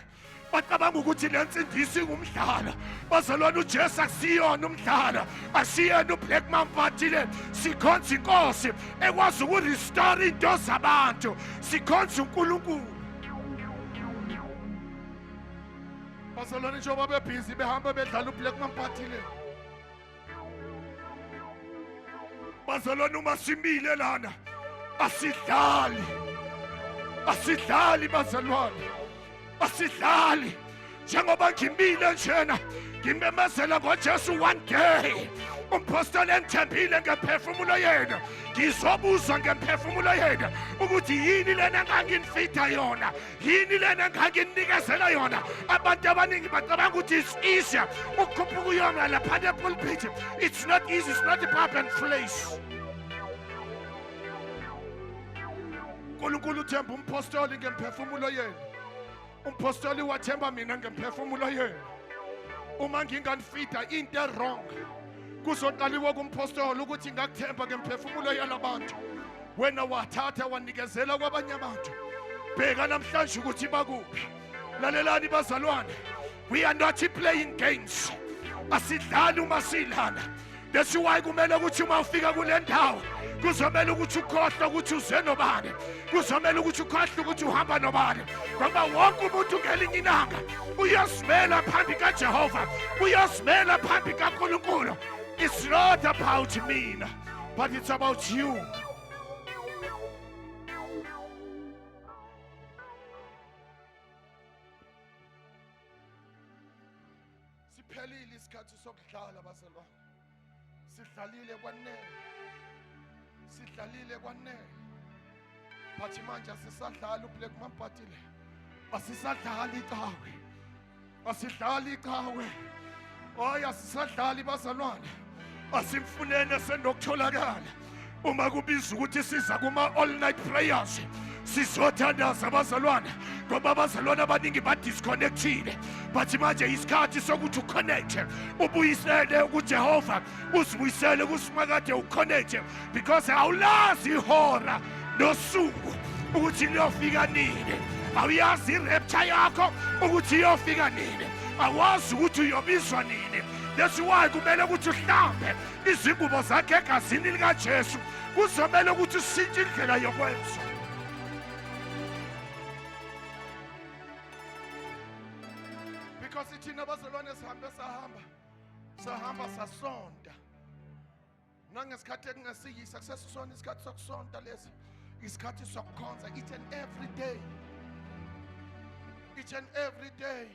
Bacabanga ukuthi le nsindiso ingumdlalo. Bazalwane, uJesu akusiyona umdlalo, asiyena uBlack Mamba le. Sikhonza inkosi ekwazi ukurestore into zabantu. Sikhonza uNkulunkulu. Bazalwane, njengoba bebhizi behamba bedlala uBlack Mamba le. Bazalwane, uma simile lana asidlali, asidlali bazalwane, asidlali. Njengoba ngimile njena ngimemezela ngoJesu, one day umpostoli engithembile ngemphefumulo yena, ngizobuzwa ngemphefumulo yena ukuthi yini lena enganginifida yona, yini lena enganginikezela yona. Abantu abaningi bacabanga ukuthi it's easier ukukhuphuka uyoma laphana epulpit. It's not easy, it's not a pub and place. uNkulunkulu uthemba umpostoli ngemphefumulo yena, umpostoli wathemba mina ngemphefumulo yena. Uma nginganifida into ewrong, kuzoqaliwa kumpostoli ukuthi ngakuthemba ngemphefumulo yalabantu, wena wathatha wanikezela kwabanye abantu. Bheka namhlanje ukuthi bakuphi. Lalelani bazalwane, we are not playing games, asidlali uma silana. That's why kumele ukuthi uma ufika kule ndawo kuzomela ukuthi ukhohlwe ukuthi uze nobani, kuzomela ukuthi ukhohlwe ukuthi uhamba nobani, ngoba wonke umuntu ngelinye ilanga uyozimela phambi kaJehova, uyozimela phambi kaNkulunkulu. It's not about mina, but it's about you. Siphelile isikhathi sokudlala bazalwane, sidlalile kwanele, sidlalile kwanele. But manje asisadlali uBlack Mamba le, asisadlali icawe, asidlali icawe. Hayi, asisadlali bazalwane. Asimfuneni esenokutholakala. Uma kubiza ukuthi siza kuma all night prayers, sizothandaza abazalwane, ngoba abazalwane abaningi badisconnectile. But manje isikhathi sokuthi uconnect, ubuyisele kuJehova, uzibuyisele kuSimakade, uconnect, because awulazi ihora nosuku ukuthi liyofika nini. Awuyazi irapture yakho ukuthi iyofika nini, awazi ukuthi uyobizwa nini. That's why kumele ukuthi uhlambe izingubo zakhe egazini likaJesu. Kuzomele ukuthi ushintshe indlela yokwenza. Because thina bazalwane sihambe sahamba sahamba sasonta nangesikhathi ekungesiyisa, kusesisona isikhathi sokusonta lesi, isikhathi sokukhonza each and every day, each and every day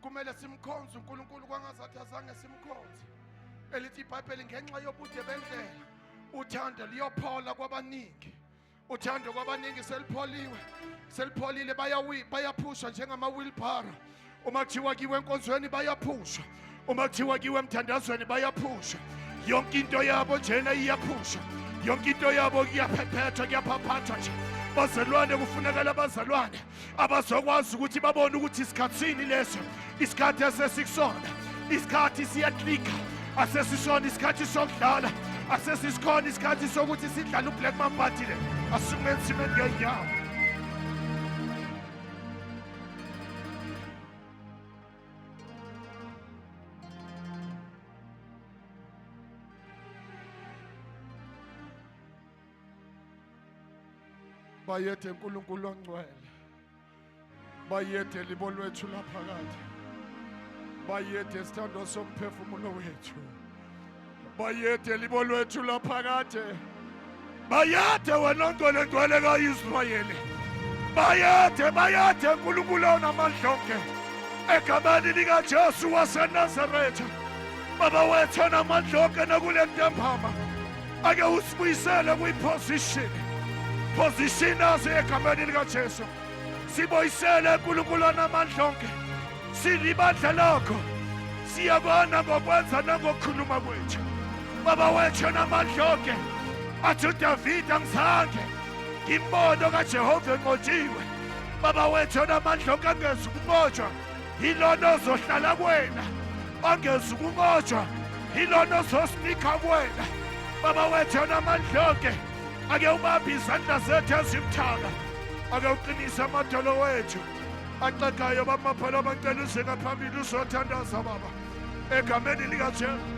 kumele simkhonze uNkulunkulu kwangazathi azange simkhonze. Elithi iBhayibheli, ngenxa yobude bendlela uthando liyophola kwabaningi. Uthando kwabaningi selipholiwe, selipholile. Bayaphusha njengama-wheelbarrow. Uma kuthiwa kiwe enkonzweni bayaphusha, uma kuthiwa kiwe emthandazweni bayaphusha. Yonke into yabo njena iyaphusha, yonke into yabo kuyaphephethwa, kuyaphaphathwa nje. Bazalwane, kufunakala abazalwane abazokwazi ukuthi babone ukuthi isikhathini leso, isikhathi esesikusona, isikhathi siyaklika. Asesisona isikhathi sokudlala, asesisikhona isikhathi sokuthi sidlale uBlack Mamba le. Asukumeni, simeni ngeenyawo. Bayede uNkulunkulu ongcwele, bayede libo lwethu laphakade, bayede sithando somphefumulo wethu, Bayede libo lwethu laphakade, bayede wena ngcwele ngcwele kaIsrayeli, bayede, bayede uNkulunkulu onamandla onke. Egameni likaJesu waseNazaretha, Baba wethu onamandla onke, nakule ntambama ake usibuyisele kwiposition, position aze egameni likaJesu. Sibuyisele uNkulunkulu onamandla onke. Silibandla lakho, siyabona ngokwenza nangokukhuluma kwethu. Baba wethu onamandla onke, athi uDavid, angizange ngimbono kaJehova enqotshiwe. Baba wethu onamandla onke, angeze ukunqotshwa yilona ozohlala kuwena, angeze ukunqotshwa yilona ozosinika kuwena. Baba wethu onamandla onke, ake ubambe izandla zethu ezimthaka, ake uqinise amadolo wethu. Axegayo baba Mapholoba, ngicela uze ngaphambili uzothandaza baba egameni likaJesu.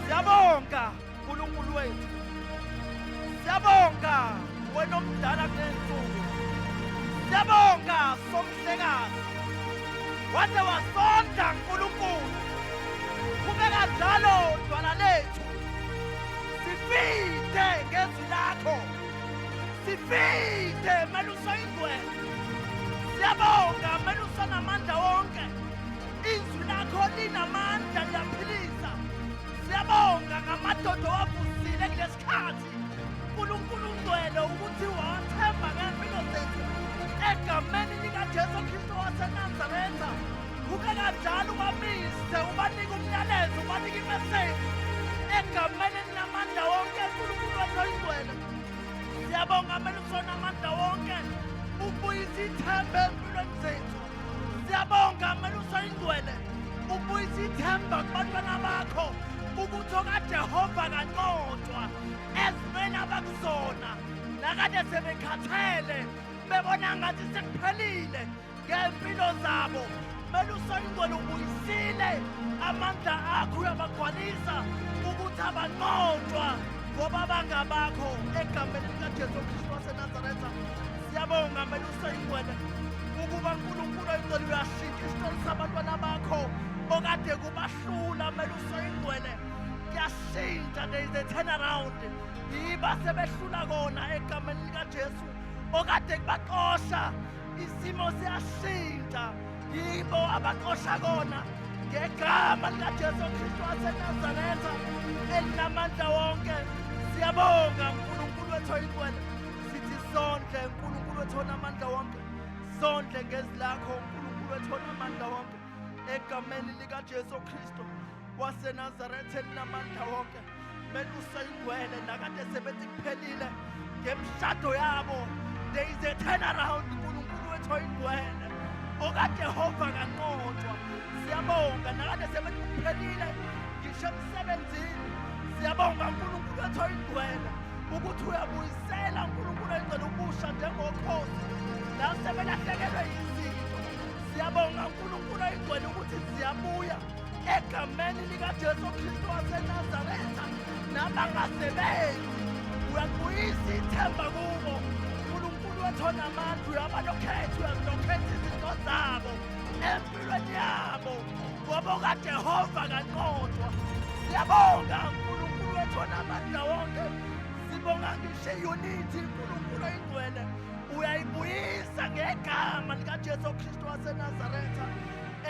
Siyabonga uNkulunkulu wethu. Siyabonga wena omdala kulensuku. Siyabonga somhlekazi. Waze wasondla uNkulunkulu. Qhubeka njalo dwala lethu. Sifide ngezwi lakho. Sifide meluso ingcwele. Siyabonga meluso namandla wonke. Izwi lakho linamandla liyaphilisa. Siyabonga ngamadoda owavusile kulesikhathi. uNkulunkulu ungcwele ukuthi wathemba ngempilo zethu egameni likaJesu Kristu waseNazaretha. Qhubeka njalo ubamise, ubanike umyalezo, ubanike imeseji egameni elinamandla wonke uNkulunkulu wethu oyingcwele. Siyabonga meluso namandla wonke ukubuyisa ithemba empilweni zethu. Siyabonga meluso ingcwele ukubuyisa ithemba kubantwana bakho ukuthi okaJehova kanqotshwa ezimeni abakuzona nakade sebekhathele bebona ngathi sekuphelile ngempilo zabo. Meluso ingcwele ubuyisile amandla akho, uyabagcwalisa ukuthi abanqotshwa ngoba bangabakho egameni likaJesu Kristu waseNazaretha. Siyabonga meluso ingcwele ukuba uNkulunkulu oyingcwele uyashintsha isitori sabantwana bakho okade kubahlula. Meluso ingcwele kuyashintsha, there is a turnaround. Yiba sebehlula kona egameni likaJesu. Okade kubaxosha isimo siyashintsha, yibo abaxosha kona ngegama likaJesu Kristu waseNazaretha elinamandla wonke. Siyabonga uNkulunkulu wethu oyingcwele, sithi sondle uNkulunkulu wethu onamandla wonke, sondle ngezwi lakho uNkulunkulu wethu onamandla wonke egameni likaJesu Kristu waseNazaretha elinamandla wonke. Meluso ingcwele nakade sebethi kuphelile ngemishado yabo, there is a turnaround. uNkulunkulu wethu oyingcwele okaJehova kanqotshwa. Siyabonga nakade sebethi kuphelile ngisho emsebenzini. Siyabonga uNkulunkulu wethu oyingcwele ukuthi uyabuyisela uNkulunkulu oyingcwele ubusha njengokhozi la sebelahlekelwe yizinto. Siyabonga uNkulunkulu oyingcwele ukuthi ziyabuya egameni likaJesu Kristu waseNazaretha. Nabangasebenzi uyabuyisa ithemba kubo. uNkulunkulu wethu onamandla uyabalokhetha, uyazilokhetha izinto zabo empilweni yabo ngoba okaJehova kanqotshwa. Siyabonga uNkulunkulu wethu onamandla wonke. Sibonga ngisho i-unity uNkulunkulu oyingcwele uyayibuyisa ngegama likaJesu Kristu waseNazaretha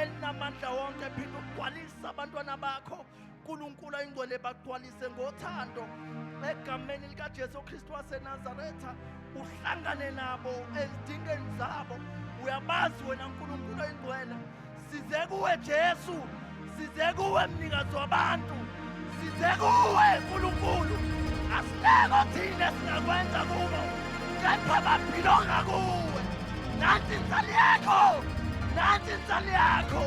elinamandla wonke. Phinde ukugcwalisa abantwana bakho uNkulunkulu oyingcwele, bagcwalise ngothando egameni likaJesu Kristu waseNazaretha. Uhlangane nabo ezidingeni zabo, uyabazi wena uNkulunkulu oyingcwele. Size kuwe Jesu, size kuwe mnikazi wabantu, size kuwe uNkulunkulu. Asileko thina singakwenza kubo, kepha babhilonga kuwe. Nansi insali yakho, nansi insali yakho,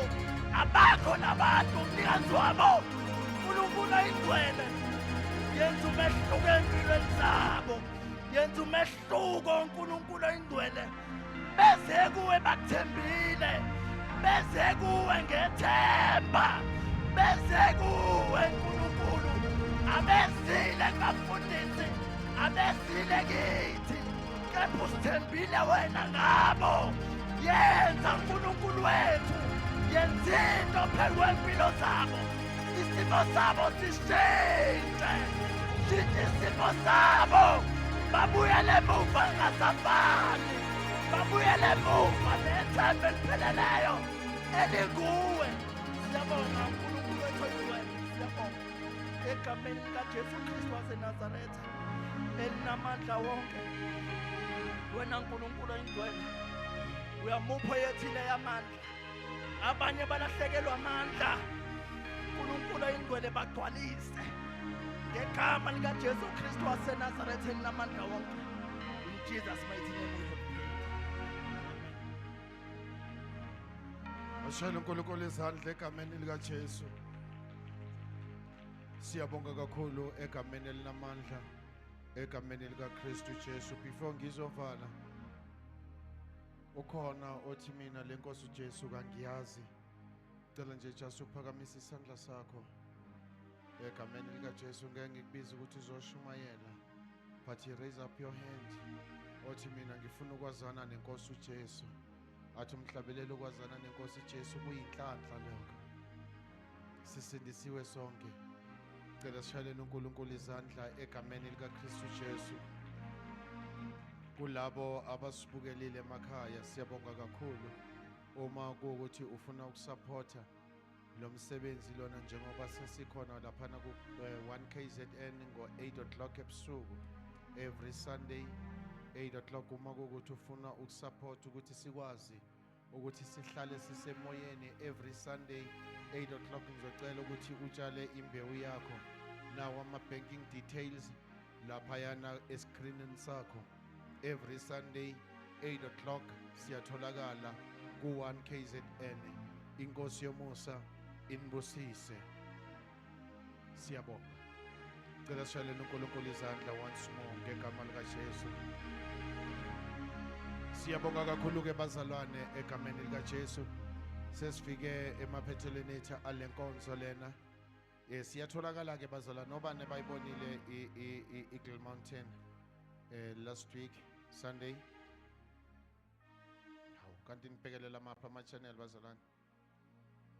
abakho nabantu umnikazi wabo uNkulunkulu oyingcwele. Yenza umehluko empilweni zabo, yenza umehluko uNkulunkulu oyingcwele. Beze kuwe bakuthembile, beze kuwe ngethemba, beze kuwe uNkulunkulu. Abezile kubafundisi, abezile kithi, kepha usithembile wena ngabo. Yenza uNkulunkulu wethu, yenza into phezu kwempilo zabo, isimo sabo sishintshe, shintshe isimo sabo, babuyele emuva ngasafani, babuyele emuva nethemba elipheleleyo elinguwe. Siyabonga uNkulunkulu wethu oyingcwele, siyabonga egameni likaJesu Kristu waseNazaretha elinamandla wonke. Wena uNkulunkulu oyingcwele uyamupha yethile yamandla, abanye balahlekelwa amandla. uNkulunkulu oyingcwele bagcwalise ngegama likaJesu Kristu waseNazaretha elinamandla wonke. In Jesus mighty name we have prayed. Ashayele uNkulunkulu izandla egameni likaJesu. Siyabonga kakhulu egameni elinamandla, egameni likaKristu Jesu. Before ngizovala, ukhona othi mina le Nkosi uJesu kangiyazi. Cela nje just uphakamisa isandla sakho egameni likaJesu. Ngeke ngikubize ukuthi uzoshumayela, but raise up your hand othi mina ngifuna ukwazana nenkosi uJesu. Athi umhlabelelo, ukwazana nenkosi uJesu kuyinhlanhla lokho. Sisindisiwe sonke. Cela sishayelele uNkulunkulu izandla egameni likaKristu Jesu. Kulabo abasibukelile emakhaya, siyabonga kakhulu. Uma kuwukuthi ufuna ukusupporta lo msebenzi lona, njengoba sesikhona laphana ku 1 KZN ngo-8 o'clock ebusuku every Sunday, 8 o'clock, uma kuwukuthi ufuna ukusupport ukuthi sikwazi ukuthi sihlale sisemoyeni every Sunday 8 o'clock, ngizocela ukuthi utshale imbewu yakho. Nawo ama-banking details laphayana escreenini sakho. Every Sunday 8 o'clock siyatholakala ku-1 KZN. Inkosi yomusa inibusise. Siyabonga. Cela sishayelele uNkulunkulu izandla once more ngegama likaJesu. Siyabonga kakhulu-ke bazalwane egameni likaJesu. Sesifike emaphethelweni ethu ale nkonzo lena. Siyatholakala-ke bazalwane. Obani bayibonile i-Eagle Mountain last week Sunday? Hawu, kanti nibhekelela maphi ama-channel, bazalwane?